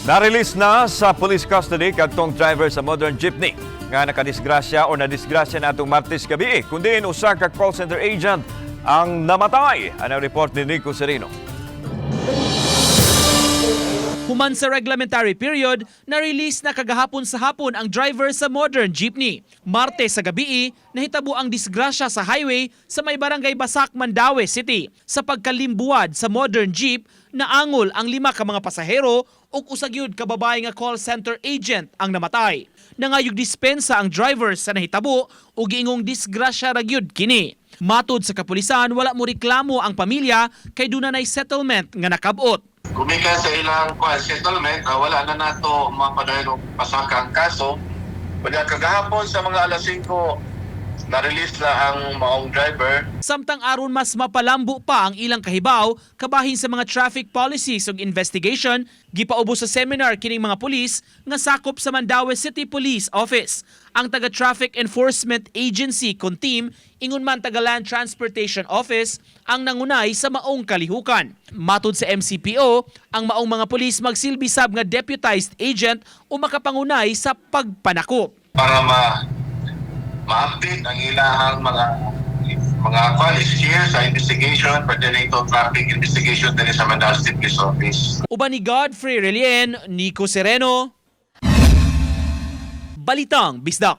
Na-release na sa police custody kadtong driver sa modern jeepney nga nakadisgrasya o nadisgrasya na atong Martes gabi. Kundi usa ka call center agent ang namatay. Ano report ni Nico Sereno? Human sa reglementary period, na-release na kagahapon sa hapon ang driver sa modern jeepney. Martes sa gabi, nahitabo ang disgrasya sa highway sa may barangay Basak, Mandaue City. Sa pagkalimbuwad sa modern jeep, naangol ang lima ka mga pasahero ug usa gyud ka babae nga call center agent ang namatay. Nangayog dispensa ang driver sa nahitabo ug giingong disgrasya ra gyud kini. Matod sa kapulisan, wala mo reklamo ang pamilya kay duna nay settlement nga nakabot. Gumikan sa ilang kuan settlement, wala na nato mapadayon og pasaka ang kaso. Kaya kagahapon sa mga alas 5, na-release na ang maong driver. Samtang aron mas mapalambo pa ang ilang kahibaw kabahin sa mga traffic policies ug investigation, gipaubos sa seminar kining mga pulis nga sakop sa Mandaue City Police Office. Ang taga Traffic Enforcement Agency kon team ingon man taga Land Transportation Office ang nangunay sa maong kalihukan. Matud sa MCPO, ang maong mga pulis magsilbi sab nga deputized agent o makapangunay sa pagpanakop. Para ma-update ang ilahang mga kuan skills sa investigation pertaining to traffic investigation dinhi sa Mandaue City Police Office. Uban ni Godfrey Relien, Nico Sereno, Balitang Bisdak.